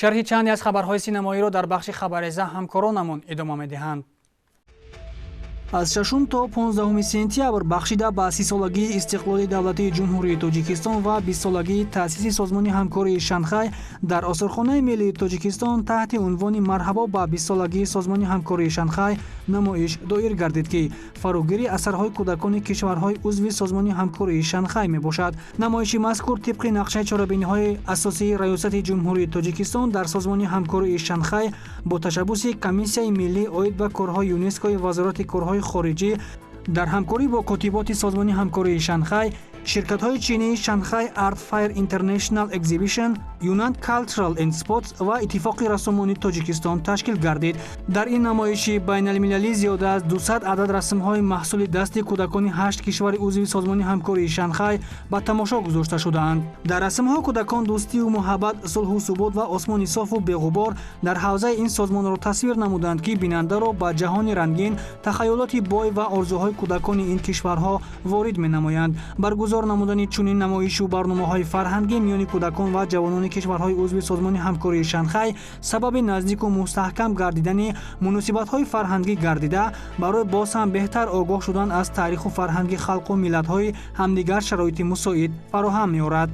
Шарҳи чанде аз хабарҳои синамоиро дар бахши хабареза ҳамкоронамон идома медиҳанд. Аз 6 то 15 сентябр бахшида ба 30-солагии истиқлоли давлатии Ҷумҳурии Тоҷикистон ва 20-солагии таъсиси Созмони ҳамкории Шанхай дар Осорхонаи миллии Тоҷикистон таҳти унвони «Марҳабо ба 20-солагии Созмони ҳамкории Шанхай» намоиш доир гардид, ки фарогири асарҳои кӯдакони кишварҳои узви Созмони ҳамкории Шанхай мебошад. Намоиши мазкур тибқи нақшаи чорабиниҳои асосии Раёсати Ҷумҳурии Тоҷикистон дар Созмони ҳамкории Шанхай бо ташаббуси Комиссияи миллӣ оид ба корҳои ЮНЕСКОи Вазорати корҳои хориҷӣ дар ҳамкорӣ бо Котиботи Созмони ҳамкории Шанхай, ширкатҳои чинии Shanghai Art Fair International Exhibition, Yunnan Cultural and Sports ва Иттифоқи рассомони Тоҷикистон ташкил гардид. Дар ин намоиши байналмилалӣ зиёда аз 200 адад расмҳои маҳсули дасти кӯдакони ҳашт кишвари узви Созмони ҳамкории Шанхай ба тамошо гузошта шудаанд. Дар расмҳо кӯдакон дӯстию муҳаббат, сулҳу субот ва осмони софу беғубор дар ҳавзаи ин созмонро тасвир намуданд, ки бинандаро ба ҷаҳони рангин, тахайюлоти бой ва орзуҳои кӯдакони ин кишварҳо ворид менамоянд. Баргузор намудани чунин намоишу барномаҳои фарҳангӣ миёни кӯдакон ва ҷавонони кишварҳои узви Созмони ҳамкории Шанхай сабаби наздику мустаҳкам гардидани муносибатҳои фарҳангӣ гардида, барои боз ҳам беҳтар огоҳ шудан аз таъриху фарҳанги халқу миллатҳои ҳамдигар шароити мусоид фароҳам меорад.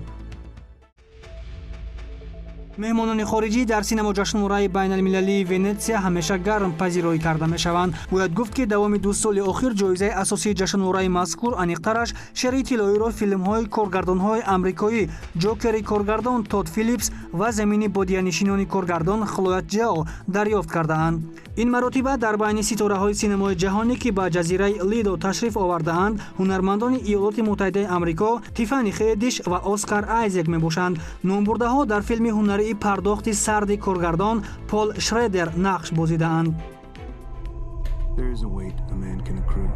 Меҳмонони хориҷӣ дар синамоҷашнвораи байналмилалии Венетсия ҳамеша гарм пазироӣ карда мешаванд. Бояд гуфт, ки давоми 2 соли охир ҷоизаи асосии ҷашнвораи мазкур, аниқтараш Шери тиллоиро, филмҳои коргардонҳои амрикоӣ «Ҷокери» коргардон Тод Филипс ва «Замини бодиянишинони» коргардон Хлоя Ҷао дарёфт кардаанд. Ин маротиба дар байни ситораҳои синамои ҷаҳонӣ, ки ба ҷазираи Лидо ташриф овардаанд, ҳунармандони Иёлоти Муттаҳидаи Амрико Тиффани Хедиш ва Оскар Айзек мебошанд. Номбурдаҳо дар филми ҳунарии «Пардохти сарди» коргардон Пол Шредер нақш бозидаанд. There is a weight a man can accrue.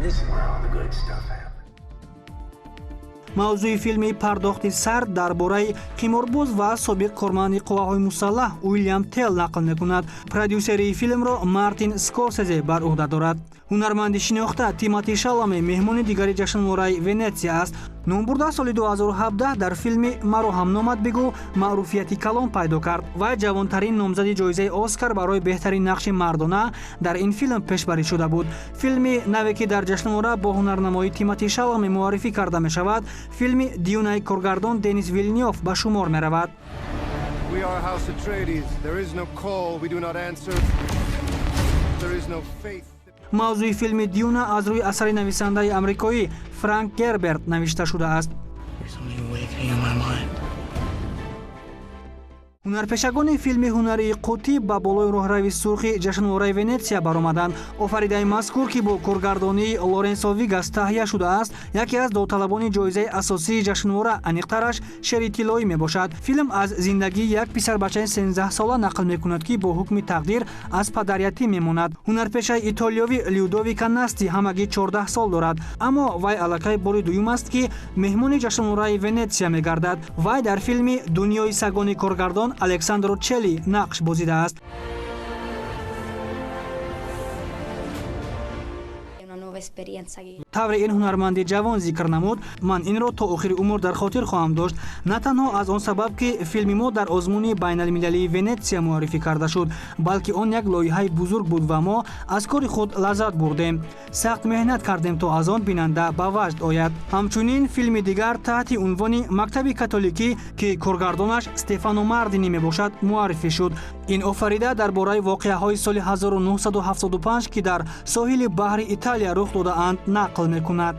This is where all the good stuff happens. Мавзӯи филми «Пардохти сард» дар бораи қиморбоз ва собиқ корманди қувваҳои мусаллаҳ Уилям Тел нақл мекунад. Продюсерии филмро Мартин Скорсезе бар ӯҳда дорад. Ҳунарманди шинохта Тимати Шаламе меҳмони дигари ҷашнвораи Венетсия аст. Номбурда соли 2017 дар филми «Маро ҳам номат бигӯ» маъруфияти калон пайдо кард ва ҷавонтарин номзади ҷоизаи Оскар барои беҳтарин нақши мардона дар ин филм пешбарӣ шуда буд. Филми наве, ки дар ҷашнвора бо ҳунарнамоии Тимати Шаламе муаррифӣ карда мешавад, филми «Дюнаи» коргардон Денис Вилнёв ба шумор меравад. We are House Atreides. There is no call we do not answer. There is no faith. Мавзӯи филми «Дюна» аз рӯи асари нависандаи амрикоӣ Франк Герберт навишта шудааст. There's something awakening in my mind. Ҳунарпешагони филми ҳунарии «Қутӣ» ба болои роҳрави сурхи ҷашнвораи Венетсия баромаданд. Офаридаи мазкур, ки бо коргардонии Лоренсо Вигас таҳия шудааст, яке аз довталабони ҷоизаи асосии ҷашнвора, аниқтараш Шери тиллоӣ мебошад. Филм аз зиндагии як писарбачаи 13-сола нақл мекунад, ки бо ҳукми тақдир аз падар ятим мемонад. Ҳунарпешаи итолиёвӣ Людовика Насти ҳамагӣ 14 сол дорад, аммо вай аллакай бори дуюм аст, ки меҳмони ҷашнвораи Венетсия мегардад. Вай дар филми «Дунёи сагони» коргардон Александро Чели нақш бозидааст. È una nuova esperienza che Тавре ин ҳунарманди ҷавон зикр намуд, ман инро то охири умр дар хотир хоҳам дошт, на танҳо аз он сабаб, ки филми мо дар озмуни байналмилалии Венетсия муаррифӣ карда шуд, балки он як лоиҳаи бузург буд ва мо аз кори худ лаззат бурдем, сахт меҳнат кардем, то аз он бинанда ба ваҷд ояд. Ҳамчунин филми дигар таҳти унвони «Мактаби католикӣ», ки коргардонаш Стефано Мардини мебошад, муаррифӣ шуд. Ин офарида дар бораи воқеаҳои соли 1975, ки дар соҳили баҳри Италия рух додаанд, нақл мекунад.